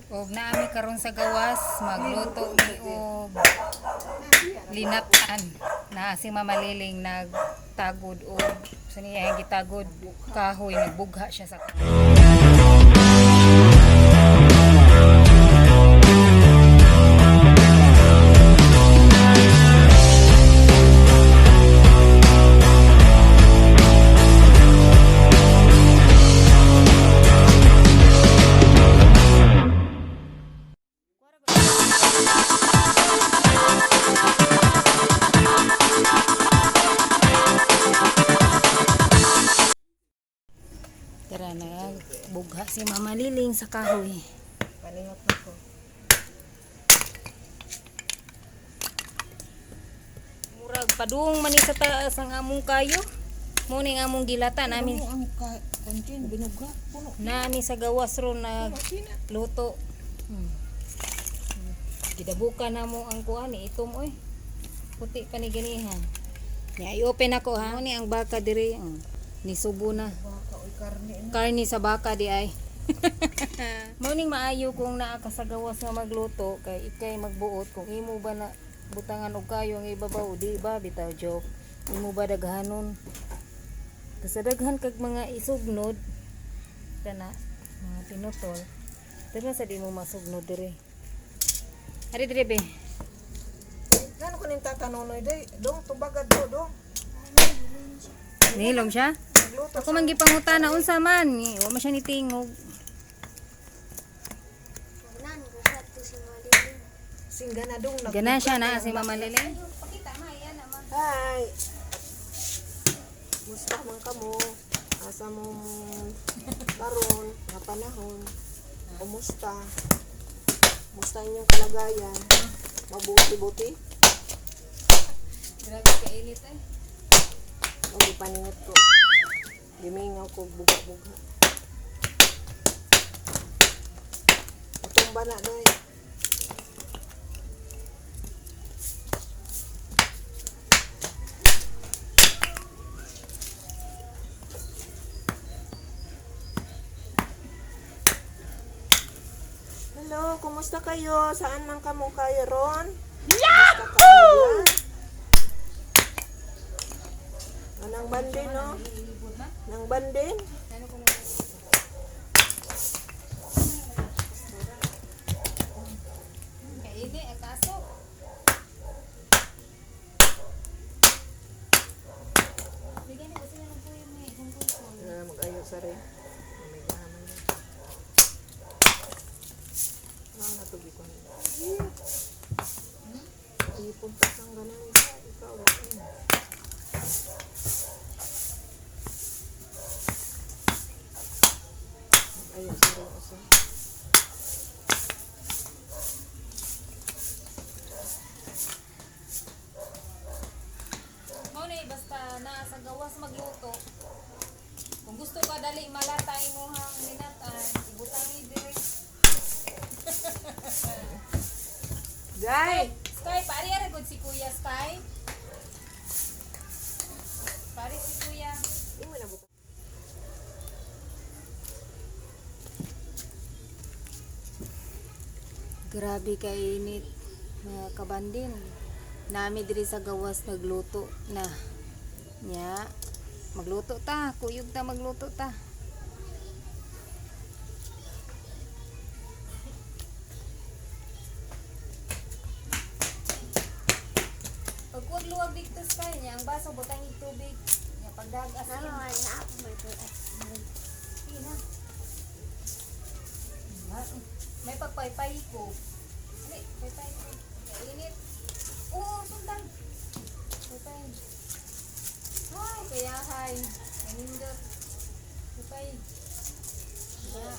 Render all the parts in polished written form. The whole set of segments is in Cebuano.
Og naami karon sa gawas, magluto mi og linatan na si Mama Liling nagtagod og sa niya gitagod kahoy, nagbugha siya sa Tara, nagbugha si Mama Liling sa kahoy. Paningot na ko. Murag padung man ni sa taas ang among kayo. Mo ning among gilata namin. Ano ang ka kontin binuga puno. Nani sa gawas ron nag Sina? luto. Gidabuka na mo ang kuan ni itom oy. Puti pa ni ganiha. Nya i-open ako ha. Mo ni ang baka diri. Ni subo na. Baka oy karne na. Karni sa baka di ay. Mao ning maayo kung naa ka sa gawas nga magluto kay ikay magbuot kung imo ba na butangan og kayo ang ibabaw di ba bitaw joke. Imo ba daghanon? Basta daghan kag mga isugnod kana mga pinutol. Dili sa di mo masugnod diri. Ari diri be. Ngano ko ning tatanonoy day? Dong tubagad do dong. Nihilom siya. Nagluto. Ako man gipangutana unsa man, wa man siya nitingog. Singga na dong nag. Gana siya na si Mama Liling. Hi. Musta man kamo? Asa mo karon nga panahon? Kumusta? Kumusta inyong kalagayan? Mabuti-buti? Grabe ka init eh. O paningot ko. Gimingaw ko buga-buga. Utumba na day. Hello, kumusta kayo? Saan man kamo kayo ron? Yahoo! Anang bandin, no? Nang bandin? Kaini ang kaso. Na mag-ayo sa rin. May gahaman na. Ah, natugi ko na. Ipon pa sang ganan isa. Ikaw, wala. Mag-ayo sa rin usa. Mao na eh, basta naa sa gawas magluto. Kung gusto ka dali malata imong linatan, ibutangi dire. Jai! Sky, pari ara gud si Kuya Sky. Pari si Kuya. Imo na buta. Grabe kainit mga kabandin. Nami diri sa gawas nagluto na. Nya, magluto ta, kuyog ta magluto ta. Pag huwag luwag dito sa niya, ang baso butang yung tubig. Nya pagdagas. Sige na. May pagpaypay ko. Dali, paypay ko. Init. Oo, sundan. Paypay. Ay, kaya hay. Kanindot. Paypay. Ya.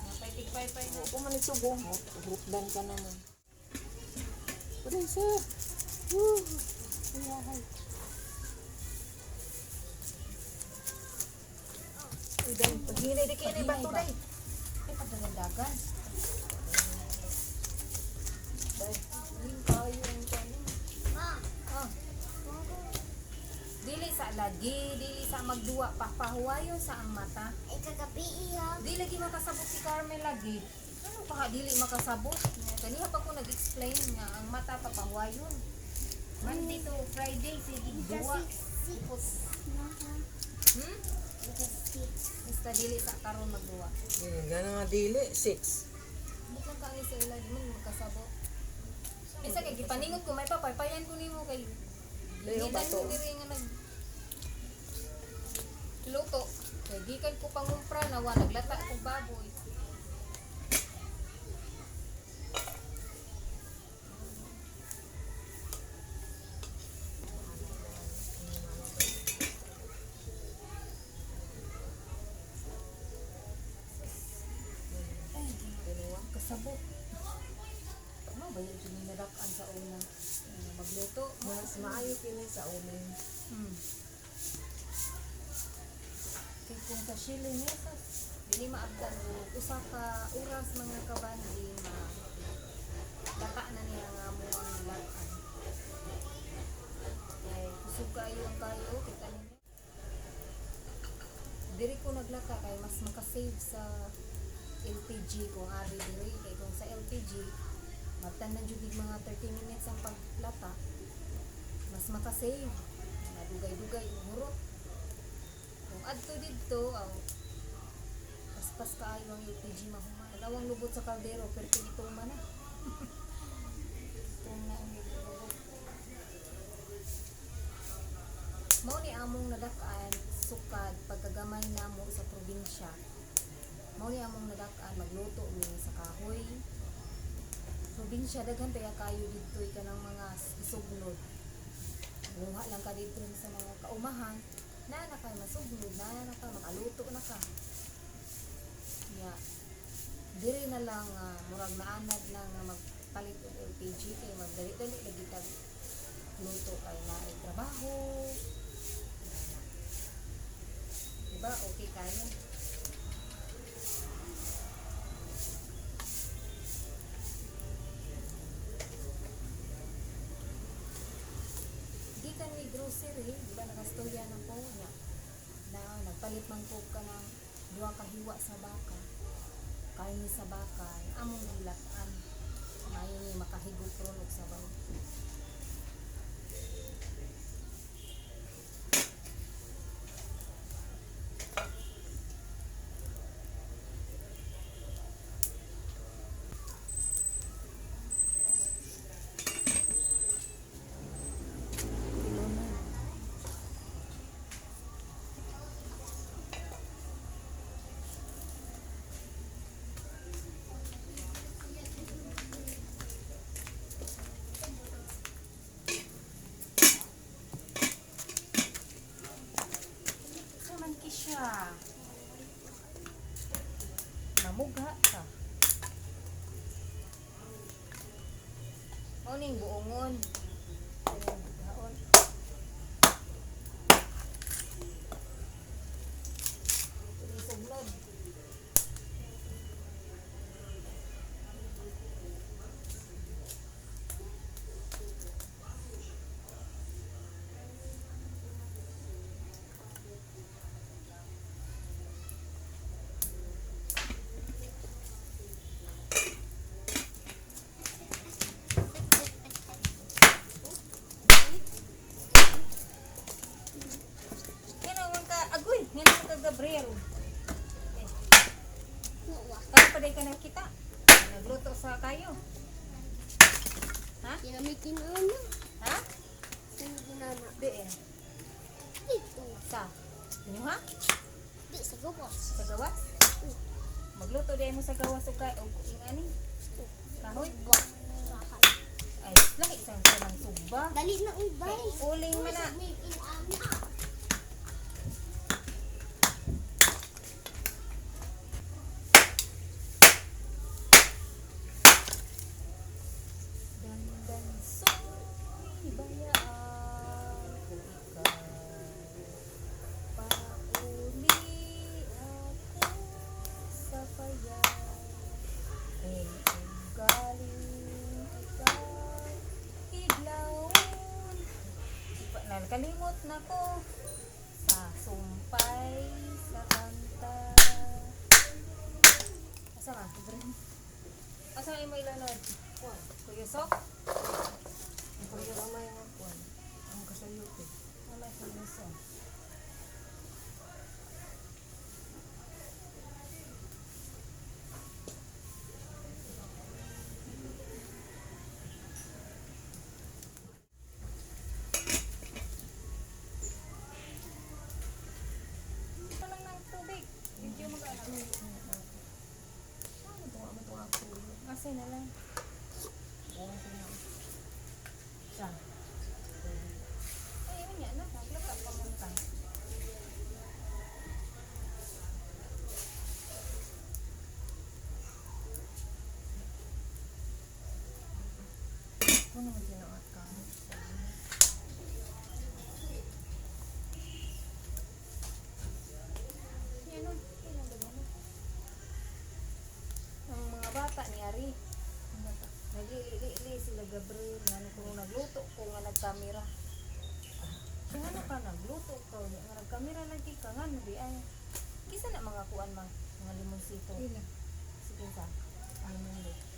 Mapay-tigpaypay na. Ako man isubong. Hutdan ka naman. Uday, sir. Woo! Ayahay. Uy, day. Paghinay, di kayo na bato, day. Ay, pagdagandagan. Day. Yung kayo, yung kayo. Ah. Dili sa lagi, dili sa magduwa pa, pahuwayon sa ang mata. Ay kagabi iya. Di lagi makasabot si Carmel lagi. Ano pa ka dili makasabot? Kaniha pa ko nag-explain nga ang mata papahuwayon. Monday to Friday sige Ika duwa. 6 Tapos, 6 na ha. hmm? Ika 6. Basta dili sa karon magduwa. Yun, gana nga dili. 6. Bukang kaani sa ila di man makasabot. Bisa kay gipaningot ko may papaypayan ko nimo kay Layo gitan ba ko to? diri nga nag luto. Kay gikan ko pangumpra nawa naglata ko baboy. Ay, Dalawa. kasabot. Ano ba yung gininadak-an sa una? Nga magluto. Mas maayo kini sa uling. Kay kung sa Chile niya sa dili maabdan og usa ka oras, mga kabandi, ma lata na niya nga mo ang gilat-an. Kay kusog kaayo ang kayo kita ninyo. Diri ko naglata kay mas makasave sa LPG kung ari diri, kay kung sa LPG magtanan jud og mga 30 minutes ang paglata, mas makasave, madugay-dugay ang hurot. Kung adto didto aw paspas kaayo ang LPG mahuman. Dalawang lubot sa kaldero pero ituma na. Itong na ang lubot. Mao ni among nadak-an sukad pagkagamay namo sa probinsya. Mao ni among nadak-an, magluto mi sa kahoy. Probinsya daghan kaya kayo didto kanang mga isugnod. Muha lang ka dito sa mga kaumahan na na kay masugnod na na ka makaluto na ka. Ya. Diri na lang murag naanad na nga magpalit og LPG kay magdali-dali lagi tag luto kay naay trabaho. Diba? Okay kayo. Gikan ni grocery, di ba nakastorya na ko niya. Na nagpalit man ko ka ng duha ka hiwa sa baka. Karne sa baka, among gilatan. Maayo ni makahigop ron og sabaw. Kilo na. Sa man ki siya. Namugha ka. Mao ning buongon. Ayan, bughaon. Sugnod. Yan ang ka, agoy, yan ang ka Gabriel. Eh, Nuwa. karon pa day ka nakita. Nagluto sa kayo. Ha? Sino may kinana? Ha? Sino ginana? Di eh. Dito. Sa inyo ha? Di sa gawas. Sa gawas? Magluto di mo sa gawas og kay og ingani. Kahoy. Ba. Bahay. Ay, lahi sa ng sugba. Dali na uy bay. Uling man na. May inana. Dandan soy bayaan ko ikaw. Pauli ako sa payat. Kung galing ikaw, idlawon. Kalimot na ko sa sumpay sa kanta. Asa ka? Asa imo ilunod? Kuan. Kuyusok? Ang kamay nga kuan. Ang kasayot eh. Mamay kuyusok. Ito lang ng tubig. Medyo mag-anak. Ano ito nga ito ako? Kasi na lang. Buong ko na. Saan? Ay, yun yan. Naglaka pa mong tang. Ito naman ginaat ka. Yan o. Yan ang ganyan. Ang mga bata ni Ari. Ang bata. Nagili-ili sila Gabriel. Nga kung nagluto ko nga nagkamera. Siya nga ka nagluto ko. Nga nagkamera lagi ka nga. Di ay. Kisa na mga kuan mga limonsito. Ila. Sige sa. Ay, mundo.